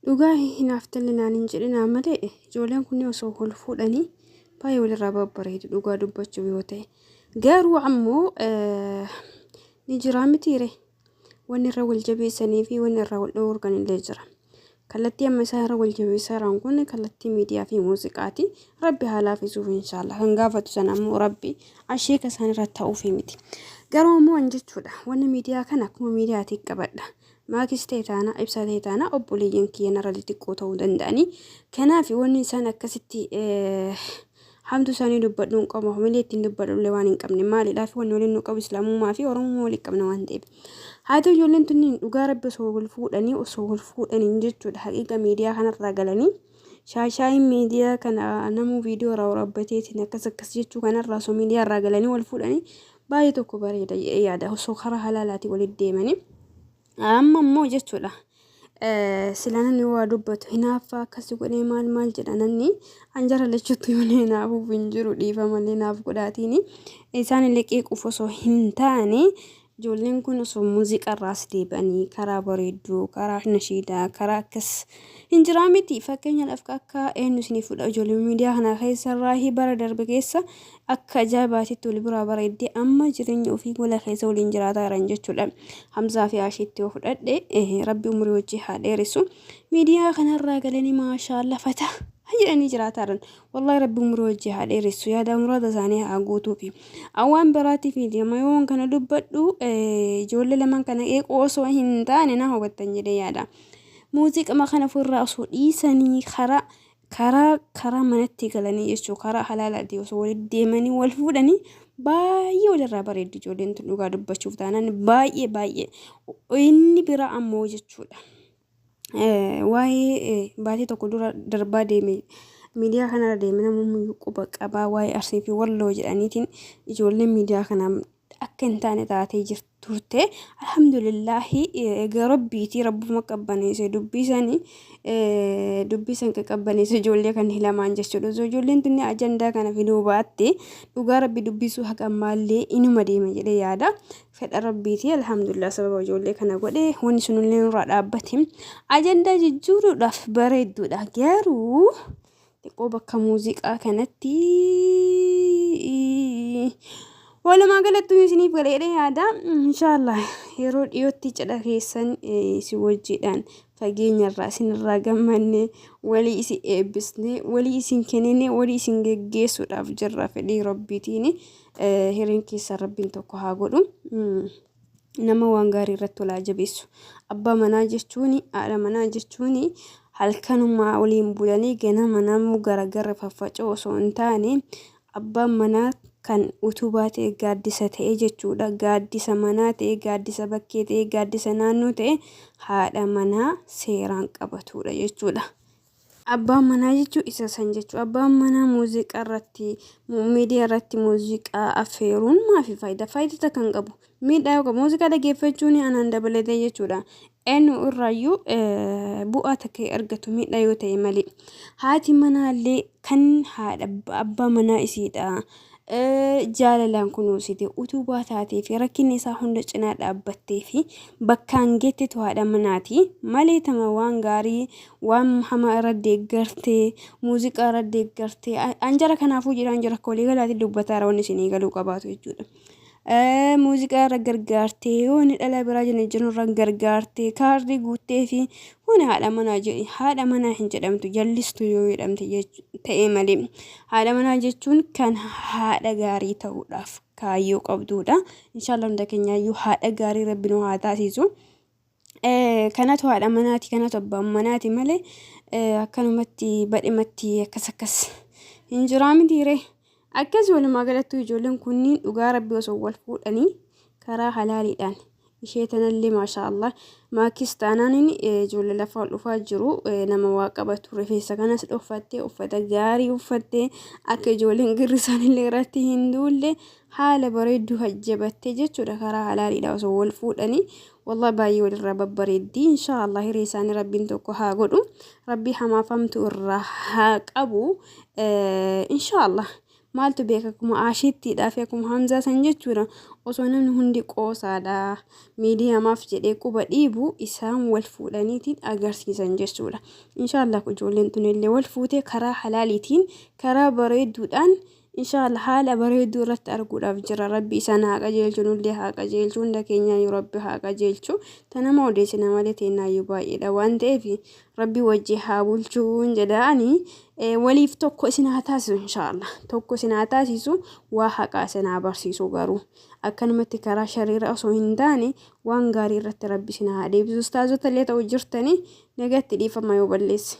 Dhugaa hinaaftallee naan hin jedhinaa malee ijoolleen kunniin osoo wal fuudhanii baay'ee walirraa babbareedu dhugaa dubbachuuf yoo ta'e. Garuu ammoo ni jiraa mitiire wanni irra wal jabeessanii fi wanni irraa wal dhoorgan illee jira. Kallattii amma isaan irra wal jabeessaa jiran kun kallattii miidiyaa fi muuziqaati. Rabbi haa laafisuuf inshaallah. Kan gaafatu sana ammoo Rabbi asheeka isaan irra ta'uufi miti. Garuu ammoo an jechuudha wanni miidiyaa kana akkuma miidiyaatti qabadha. Maakis ta'e taana ibsaa ta'e taana obboleeyyan kiyya narra xixiqqoo ta'uu danda'anii. Kanaaf wanni isaan akkasitti hamtu isaanii dubbadhu hin qabu. Hamilee ittiin dubbadhu illee waan hin qabne maaliidhaaf wanni waliin nu qabu islaamummaa fi oromummaa waliin qabna waan ta'eef. Haa ta'u ijoolleen tunniin dhugaa rabbi osoo wal fuudhanii osoo wal fuudhaniin jechuudha haqiiqa miidiyaa kanarraa galanii shaashaayin miidiyaa kana namuu viidiyoo irraa waraabbateetiin akkas akkas jechuu kanarraa osoo miidiyaa irraa galanii wal fuudhanii baay'ee tokko bareeda jedhee yaada osoo karaa halaalaatiin walitti deemanii. Amma immoo jechuudha sila namni waa dubbatu hinaaffaa akkasi godhee maal maal jedha namni an jara lachuutti yoo hinaafuuf hin jiru dhiifamallee naaf godhaatiin isaan illee qeequuf osoo hin taane Ijoolleen kun osoo muuziqarraas deebi'anii karaa bareedduu, karaa nashiidaa, karaa akkas hin jiraa miti. Fakkeenyaadhaaf akka eenyu isinii fudha ijoollee miidiyaa kana keessarraa bara darbe keessa akka ajaa'ibaatitti wal biraa bareeddee amma jireenya ofii gola keessa waliin jiraataa jiran jechuudha. Hamzaa fi Ashiitti yoo fudhadhe rabbi umurii wajji haa dheeressu. Miidiyaa kanarraa galanii maashaalla fataa jedhanii jiraataa jiran. Wallahi rabbi umurii wajji haa dheeressu yaada muraada isaanii haa guutuufi. An waan biraatiif miti amma yoon kana dubbadhu ijoollee lamaan kana eequu osoo hin taane na hubattan jedhee yaada. Muuziqama kana ofirraa osoo dhiisanii karaa karaa karaa manatti galanii jechuu karaa halaalaati osoo walitti deemanii wal fuudhanii baay'ee walirraa bareeddu ijoolleen tun dhugaa dubbachuuf taanaan baay'ee baay'ee inni biraa ammoo jechuudha. Waa'ee baatii tokko dura darbaa deeme miidiyaa kanarra deeme namni quba qabaa waa'ee Arsii fi Walloo jedhaniitiin ijoolleen miidiyaa kana akka hin taane taatee jirti turte. Alhamdulillaahi egaa rabbiitii rabbuma qabbaneesse dubbii sanii dubbii san qaqqabbaneesse ijoollee kan lamaan jechuudha. Osoo ijoolleen tunni ajandaa kana fiduu baatte dhugaa rabbi dubbisuu haqa ammaallee inuma deema jedhee yaada. Fedha rabbiiti alhamdulillah sababa ijoollee kana godhe wanni sunillee nurraa dhaabbate ajandaa jijjiiruudhaaf bareedduudha garuu xiqqoo bakka muuziqaa kanatti walumaa galatti isiniif galeedha yaada inshaallah yeroo dhiyootti cidha keessan isin wajjiidhaan fageenyarraa isinirraa gammanne walii isin eebbisne walii isin kennine walii isin geggeessuudhaaf jirra fedhii rabbiitiin Hireen keessan rabbiin tokko haa godhu. Nama waan gaarii irratti wal haa jabeessu. Abbaa manaa jechuun haadha manaa jechuun halkanumaa waliin bulanii ganama namuu garagara faffaca'u osoo hin taane abbaan manaa kan utubaa ta'e gaaddisa ta'e jechuudha. Gaaddisa manaa ta'e gaaddisa bakkee ta'e gaaddisa naannoo ta'e haadha manaa seeraan qabatudha jechuudha. Abbaan manaa jechuun isa san jechuudha. Abbaan manaa muuziqaa irratti miidiyaa irratti muuziqaa affeeruun maafi faayidaa? Faayidaa takka hin qabu. Miidhaa yoo qabu muuziqaa dhaggeeffachuun anaan dabalatee jechuudha. Eenyu irraayyuu bu'aa takka hin argatu miidhaa yoo ta'e malee. Haati manaallee kan haadha abbaa manaa isiidha. Jaalalaan kunuunsite utubaa taatee fi rakkinni isaa hunda cinaa dhaabbattee fi bakkaan geettetu haadha manaati malee tama waan gaarii waan hamaa irra deeggartee muuziqaa irra deeggartee an jara kanaafuu jedhaan jira akka walii galaatiin dubbataara wanni isinii galuu qabaatu jechuudha. Muuziqaa irra gargaartee yoo inni dhalaa biraa jala jiru irra gargaartee kaardii guuttee fi kun haadha manaa jedhi haadha manaa hin jedhamtu jallistu yoo jedhamte ta'e malee haadha manaa jechuun kan haadha gaarii ta'uudhaaf kaayyoo qabduudha. Inshaallah hunda keenyaayyuu haadha gaarii rabbi nu haa taasisu. Kanatu haadha manaati kanatu abbaan manaati malee akkanumatti badhimatti akkas akkas hin jiraa mitiiree. Akkas walumaa galattuu ijoolleen kunniin dhugaa rabbi osoo wal fuudhanii karaa halaaliidhaan ishee tanallee maashaa Allah maakis taanaaniin ijoollee lafa ol dhufaa jiru nama waa qabatu rifeensa kanas dhoffattee uffata gaarii uffattee akka ijoolleen girrisaanillee irratti hin duulle haala bareedduu hajjabattee jechuudha karaa halaaliidha osoo wal fuudhanii wallah baay'ee walirraa babbareeddi inshaa Allah hiree isaanii rabbiin tokko haa godhu rabbii hamaaf hamtu irraa haa qabu inshaa Allah. Maaltu beeka akkuma Aashittiidhaa fi akkuma Hamzaa san jechuudha. Osoo namni hundi qoosaadha miidiyamaaf jedhee quba dhiibu isaan wal fuudhaniitiin agarsiisan jechuudha. Inshaallah ijoolleen tunillee wal fuutee karaa halaaliitiin karaa bareedduudhaan Inshallah haala bareedduu irratti arguudhaaf jira. Rabbi isaan haa qajeelchu, nullee haa qajeelchu, hunda keenyaayyuu Rabbi haa qajeelchu. Ta nama odeessina malee teennaayyuu baay'eedha waan ta'eef Rabbi wajji haa bulchuun jedha ani waliif tokko isin haa taasisu inshallah. Tokko isin haa taasisu waa haqaa isin haa barsiisu garuu akkanumatti karaa shariira osoo hin taane waan gaarii irratti Rabbi isin haa deebisu. Ustaazota illee ta'u jirtanii nagatti dhiifama yoo balleesse.